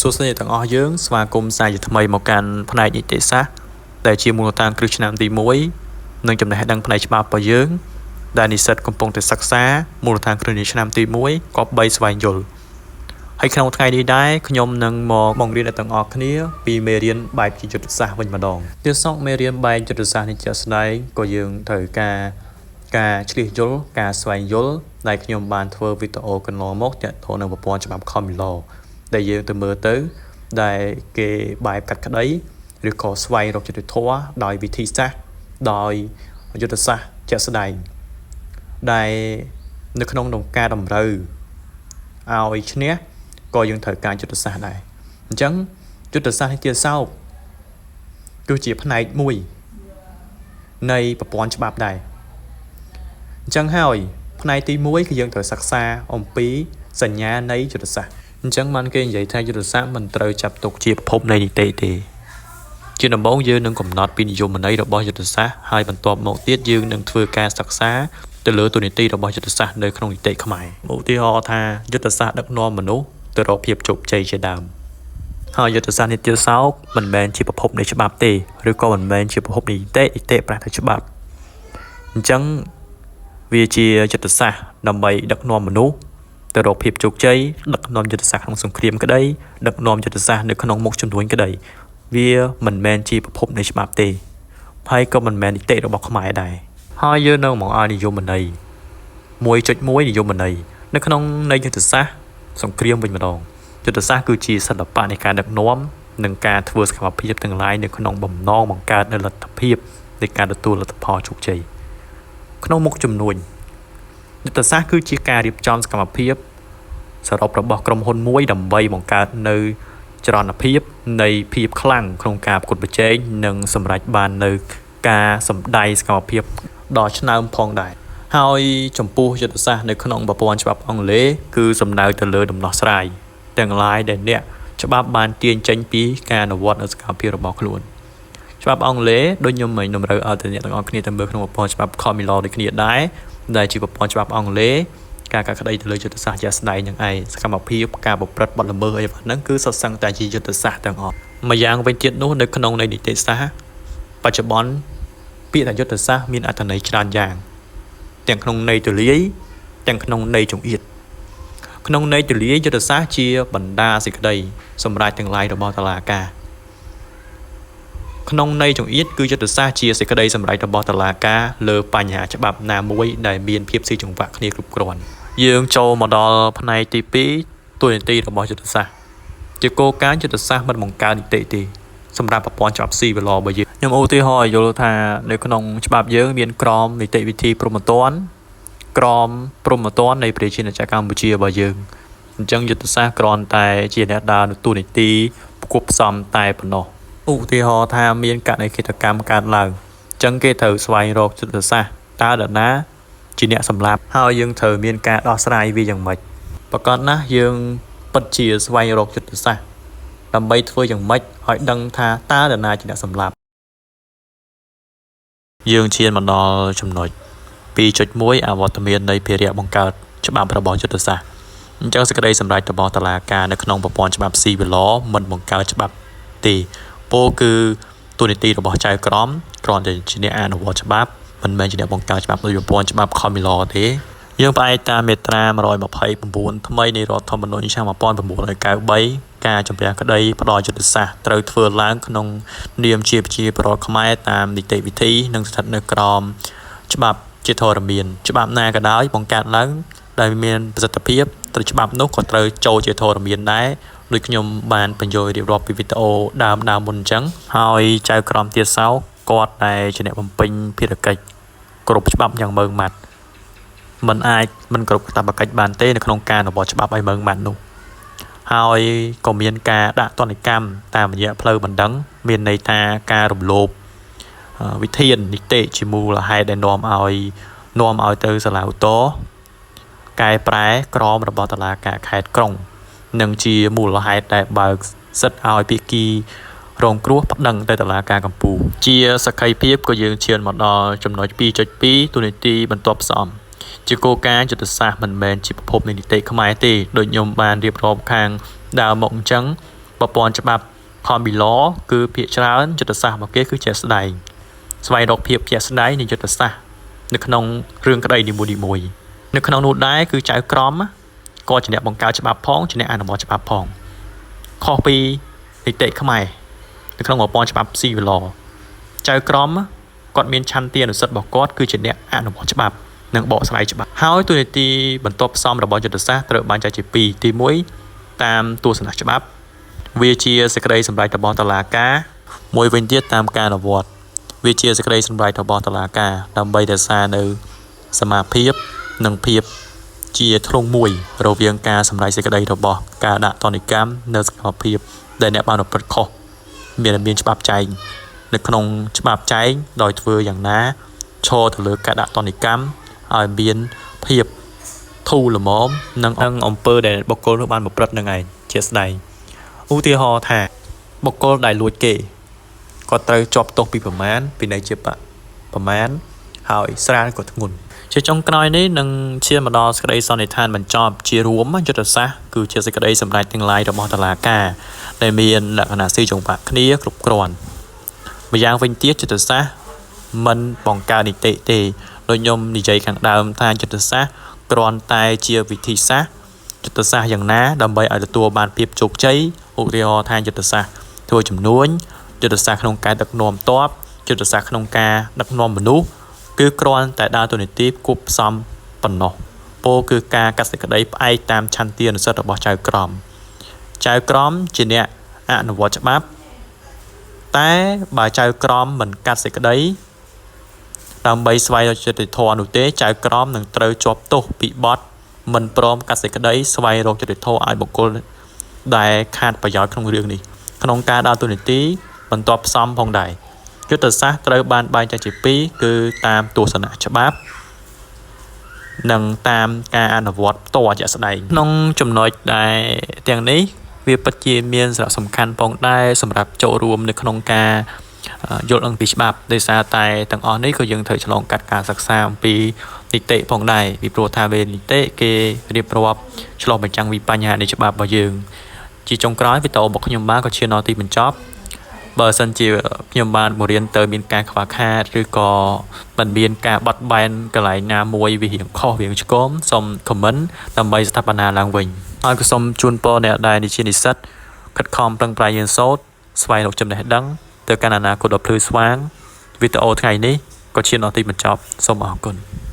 សួស្តីអ្នកទាំងអស់យើងស្វាគមន៍សាជាថ្មីមកកាន់ផ្នែកនីតិសាស្ត្រដែលជាមូលដ្ឋានគ្រឹះឆ្នាំទី1និងចំណេះដឹងផ្នែកច្បាប់របស់យើងដែលនិស្សិតកំពុងតែសិក្សាមូលដ្ឋានគ្រឹះនៃឆ្នាំទី1គប្បីស្វែងយល់ហើយក្នុងថ្ងៃនេះដែរខ្ញុំនឹងមកបង្រៀនអ្នកទាំងអស់គ្នាពីមេរៀនបែបជាយុទ្ធសាស្ត្រវិញម្ដងទៀតសោកមេរៀនបែបយុទ្ធសាស្ត្រនេះជាក់ស្ដែងក៏យើងត្រូវការឆ្លៀសយល់ការស្វែងយល់ដែលខ្ញុំបានធ្វើវីដេអូកន្លងមកទាក់ទងនឹងប្រព័ន្ធច្បាប់ Common Law ដែលយើងទៅមើលទៅដែលគេបែបកាត់ក្តីឬក៏ស្វែងរកយុត្តិធម៌ដោយវិធីសាស្ត្រដោយយុទ្ធសាស្ត្រជាក់ស្ដែងដែលនៅក្នុងការតម្រូវឲ្យឈ្នះក៏យើងត្រូវការយុទ្ធសាស្ត្រដែរអញ្ចឹងយុទ្ធសាស្ត្រនេះទៀតសោកគឺជាផ្នែកមួយនៃប្រព័ន្ធច្បាប់ដែរអញ្ចឹងហើយផ្នែកទី1គឺយើងត្រូវសិក្សាអំពីសញ្ញានៃយុទ្ធសាស្ត្រអញ្ចឹងបានគេនិយាយថាយុទ្ធសាស្ត្រមិនត្រូវចាប់ទុកជាប្រភពនៃនីតិទេជាដំបូងយើងនឹងកំណត់ពីនិយមន័យរបស់យុទ្ធសាស្ត្រហើយបន្ទាប់មកទៀតយើងនឹងធ្វើការសិក្សាទៅលើទូនីតិរបស់យុទ្ធសាស្ត្រនៅក្នុងនីតិខ្មែរឧទាហរណ៍ថាយុទ្ធសាស្ត្រដឹកនាំមនុស្សទៅរកភាពជោគជ័យជាដើមហើយយុទ្ធសាស្ត្រនេះទៀតសោកមិនមែនជាប្រភពនៃច្បាប់ទេឬក៏មិនមែនជាប្រភពនៃនីតិនីតិប្រាស់ទៅច្បាប់អញ្ចឹងវាជាយុទ្ធសាស្ត្រដើម្បីដឹកនាំមនុស្សទៅរកភាពជោគជ័យដឹកនាំយុទ្ធសាស្ត្រក្នុងសង្គ្រាមក្តីដឹកនាំយុទ្ធសាស្ត្រនៅក្នុងមុខជំនួញក្តីវាមិនមែនជាប្រភពនៃច្បាប់ទេហើយក៏មិនមែននីតិរបស់ខ្មែរដែរហើយយើងនៅមកឲ្យនិយមន័យ 1.1 និយមន័យនៅក្នុងនៃយុទ្ធសាស្ត្រសង្គ្រាមវិញម្ដងយុទ្ធសាស្ត្រគឺជាសិល្បៈនៃការដឹកនាំនិងការធ្វើសកម្មភាពទាំងឡាយនៅក្នុងបំណងបង្កើតនូវលទ្ធភាពនៃការទទួលលទ្ធផលជោគជ័យក្នុងមុខជំនួញយុទ្ធសាស្ត្រគឺជាការរៀបចំសកម្មភាពសរុបរបស់ក្រុមហ៊ុនមួយដើម្បីបង្កើតនៅចរន្តភាពនៃភាពខ្លាំងក្នុងការប្រកួតប្រជែងនិងសម្រេចបាននៅការសម្ដែងសកម្មភាពដ៏ឆ្នើមផងដែរហើយចំពោះយុទ្ធសាស្ត្រនៅក្នុងប្រព័ន្ធច្បាប់អង់គ្លេសគឺសំដៅទៅលើដំណោះស្រាយទាំងឡាយដែលអ្នកច្បាប់បានទាញចេញពីការអនុវត្តនៅសកម្មភាពរបស់ខ្លួនច្បាប់អង់គ្លេសដូចខ្ញុំមិនតម្រូវឲ្យតែអ្នកទាំងអស់គ្នាទៅមើលក្នុងប្រព័ន្ធច្បាប់ Common Law ដូចគ្នាដែរដែលជាប្រព័ន្ធច្បាប់អង់គ្លេសការកាត់ក្តីទៅលើយុទ្ធសាស្ត្រជាក់ស្ដែងនឹងឯងសកម្មភាពការប្រព្រឹត្តបទល្មើសអីហ្នឹងគឺសុទ្ធសឹងតែជាយុទ្ធសាស្ត្រទាំងអស់ម្យ៉ាងវិញទៀតនោះនៅក្នុងនៃនីតិសាស្ត្របច្ចុប្បន្នពាក្យថាយុទ្ធសាស្ត្រមានអត្ថន័យច្រើនយ៉ាងទាំងក្នុងន័យទូលាយទាំងក្នុងន័យចង្អៀតក្នុងន័យទូលាយយុទ្ធសាស្ត្រជាបណ្ដាសេចក្តីសម្រាប់ទាំងឡាយរបស់តុលាការក្នុងន័យចង្អៀតគឺយុទ្ធសាស្ត្រជាសេចក្តីសម្រេចរបស់តុលាការលើបញ្ហាច្បាប់ណាមួយដែលមានភាពស៊ីចង្វាក់គ្នាគ្រប់គ្រាន់យើងចូលមកដល់ផ្នែកទី2តួនាទីរបស់យុទ្ធសាស្ត្រជាគោលការណ៍យុទ្ធសាស្ត្រមិនបង្កើតនីតិទេសម្រាប់ប្រព័ន្ធច្បាប់ Civil Law របស់យើងខ្ញុំឧទាហរណ៍ឲ្យយល់ថានៅក្នុងច្បាប់យើងមានក្រមនីតិវិធីព្រហ្មទណ្ឌក្រមព្រហ្មទណ្ឌនៃប្រជាណាចក្រកម្ពុជារបស់យើងអញ្ចឹងយុទ្ធសាស្ត្រគ្រាន់តែជាអ្នកដើរតួនាទីគួបផ្សំតែប៉ុណ្ណោះឧទាហរណ៍ថាមានករណីឃាតកម្មកើតឡើងអញ្ចឹងគេត្រូវស្វែងរកយុទ្ធសាស្ត្រតើនរណាជាអ្នកសម្លាប់ហើយយើងត្រូវមានការដោះស្រាយវាយ៉ាងម៉េចប្រកបណាស់យើងពិតជាស្វែងរកយុទ្ធសាស្ត្រដើម្បីធ្វើយ៉ាងម៉េចឲ្យដឹងថាតើនរណាជាអ្នកសម្លាប់យើងឈានមកដល់ចំណុច 2.1 អវត្តមាននៃភារៈបង្កើតច្បាប់របស់យុទ្ធសាស្ត្រអញ្ចឹងសេចក្តីសម្រេចរបស់តុលាការនៅក្នុងប្រព័ន្ធច្បាប់ Civil Law មិនបង្កើតច្បាប់ទេពោលគឺតួនាទីរបស់ចៅក្រមគ្រាន់តែជាអ្នកអនុវត្តច្បាប់មិនមែនជាអ្នកបង្កើតច្បាប់ដោយប្រព័ន្ធច្បាប់ Common Law ទេយើងផ្អែកតាមមាត្រា129ថ្មីនៃរដ្ឋធម្មនុញ្ញឆ្នាំ1993ការជំរះក្តីផ្ដល់យុទ្ធសាស្ត្រត្រូវធ្វើឡើងក្នុងនាមជាប្រជាពលរដ្ឋខ្មែរតាមនីតិវិធីនិងស្ថិតនៅក្រោមច្បាប់ជាធរមានច្បាប់ណាក៏ដោយបង្កើតឡើងដែលមានប្រសិទ្ធភាពត្រូវច្បាប់នោះក៏ត្រូវចូលជាធរមានដែរដូចខ្ញុំបានបញ្យល់រៀបរាប់ពីវីដេអូដើមមុនអញ្ចឹងហើយចៅក្រមទៀតសោគាត់ដែលជាអ្នកបំពេញភារកិច្ចគ្រប់ច្បាប់យ៉ាងម៉ឺងម៉ាត់មិនអាចមិនគ្រប់កាតព្វកិច្ចបានទេនៅក្នុងការអនុវត្តច្បាប់ឲ្យម៉ឺងម៉ាត់នោះហើយក៏មានការដាក់ទណ្ឌកម្មតាមរយៈផ្លូវបណ្ដឹងមានន័យថាការរំលោភវិធាននីតិជាមូលហេតុដែលនាំឲ្យទៅសាលាឧទ្ធរណ៍កែប្រែក្រមរបស់តុលាការខេត្តក្រុងនិងជាមូលហេតុដែលបើកសិទ្ធិឲ្យភាគីរងគ្រោះប្តឹងទៅតុលាការកំពូលជាសក្ខីភាពក៏យើងឈានមកដល់ចំណុច 2.2 តួនាទីបន្ទាប់ផ្សំជាគោលការណ៍យុទ្ធសាស្ត្រមិនមែនជាប្រភពនៃនីតិខ្មែរទេដូចខ្ញុំបានរៀបរាប់ខាងដើមមកអញ្ចឹង ប្រព័ន្ធច្បាប់ Common Law គឺភាគច្រើនយុទ្ធសាស្ត្ររបស់គេគឺជាក់ស្ដែងស្វែងរកភាពជាក់ស្ដែងនៃយុទ្ធសាស្ត្រនៅក្នុងរឿងក្តីនីមួយៗនៅក្នុងនោះដែរគឺចៅក្រមក៏ជាអ្នកបង្កើតច្បាប់ផងជាអ្នកអនុវត្តច្បាប់ផងខុសពីនីតិខ្មែរនៅក្នុងប្រព័ន្ធច្បាប់ Civil Law ចៅក្រមគាត់មានឆន្ទានុសិទ្ធិរបស់គាត់គឺជាអ្នកអនុវត្តច្បាប់និងបកស្រាយច្បាប់ហើយតួនាទីបន្ទាប់ផ្សំរបស់យុទ្ធសាស្ត្រត្រូវបានចែកជាពីរទី1តាមទស្សនៈច្បាប់វាជាសេចក្តីសម្រេចរបស់តុលាការមួយវិញទៀតតាមការអនុវត្តវាជាសេចក្តីសម្រេចរបស់តុលាការដើម្បីរក្សានៅសមាភាពនិងភាពជាធ្លុងមួយរវាងការសម្រេចសេចក្តីរបស់ការដាក់ទណ្ឌកម្មនៅសកម្មភាពដែលអ្នកបានប្រព្រឹត្តខុសមានច្បាប់ចែងនៅក្នុងច្បាប់ចែងដោយធ្វើយ៉ាងណាឈរទៅលើការដាក់ទណ្ឌកម្មឲ្យមានភាពធូរល្មមនិងអំពើដែលបុគ្គលនោះបានប្រព្រឹត្តនឹងឯងជាស្ដែងឧទាហរណ៍ថាបុគ្គលដែលលួចគេគាត់ត្រូវជាប់ទោសពីប្រមាណពីនៃជាប្រមាណហើយស្រាលក៏ធ្ងន់ជាចុងក្រោយនេះនឹងឈានមកដល់សេចក្តីសន្និដ្ឋានបញ្ចប់ជារួមយុទ្ធសាស្ត្រគឺជាសេចក្តីសម្រេចទាំងឡាយរបស់តុលាការដែលមានលក្ខណៈស៊ីចង្វាក់គ្នាគ្រប់គ្រាន់ម្យ៉ាងវិញទៀតយុទ្ធសាស្ត្រមិនបង្កើតនីតិទេដូចខ្ញុំនិយាយខាងដើមថាយុទ្ធសាស្ត្រគ្រាន់តែជាវិធីសាស្ត្រយុទ្ធសាស្ត្រយ៉ាងណាដើម្បីឲ្យទទួលបានភាពជោគជ័យឧទាហរណ៍ថាយុទ្ធសាស្ត្រធ្វើជំនួញយុទ្ធសាស្ត្រក្នុងការដឹកនាំទ័ពយុទ្ធសាស្ត្រក្នុងការដឹកនាំមនុស្សគឺគ្រាន់តែដើរតួនាទីគួបផ្សំប៉ុណ្ណោះពោលគឺការកាត់សេចក្តីផ្អែកតាមឆន្ទានុសិទ្ធិរបស់ចៅក្រមចៅក្រមជាអ្នកអនុវត្តច្បាប់តែបើចៅក្រមមិនកាត់សេចក្តីដើម្បីស្វែងរកយុត្តិធម៌នោះទេចៅក្រមនឹងត្រូវជាប់ទោសពីបទមិនព្រមកាត់សេចក្តីស្វែងរកយុត្តិធម៌ឲ្យបុគ្គលដែលខាតប្រយោជន៍ក្នុងរឿងនេះក្នុងការដើរតួនាទីបន្ទាប់ផ្សំផងដែរយុទ្ធសាស្ត្រត្រូវបានបែងចែកជាពីរគឺតាមទស្សនៈច្បាប់និងតាមការអនុវត្តផ្ទាល់ជាក់ស្ដែងក្នុងចំណុចដែលទាំងនេះវាពិតជាមានសារៈសំខាន់ផងដែរសម្រាប់ចូលរួមនៅក្នុងការយល់ដឹងពីច្បាប់ដោយសារតែទាំងអស់នេះក៏យើងត្រូវឆ្លងកាត់ការសិក្សាអំពីនីតិផងដែរពីព្រោះថាវេនីតិគេរៀបរាប់ឆ្លុះបញ្ចាំងពីបញ្ហានៃច្បាប់របស់យើងជាចុងក្រោយវីដេអូរបស់ខ្ញុំបាទក៏ឈានដល់ទីបញ្ចប់បើសិនជាខ្ញុំបានបង្រៀនទៅមានការខ្វះខាតឬក៏មិនមានការបត់បែនកន្លែងណាមួយវារៀងខុសរៀងឆ្គងសូម comment ដើម្បីស្ថាបនាឡើងវិញហើយក៏សូមជូនពរអ្នកដែលជានិស្សិតខិតខំប្រឹងប្រែងរៀនសូត្រស្វែងរកចំណេះដឹងទៅកាន់អនាគតដ៏ភ្លឺស្វាងវីដេអូថ្ងៃនេះក៏ឈានដល់ទីបញ្ចប់សូមអរគុណ។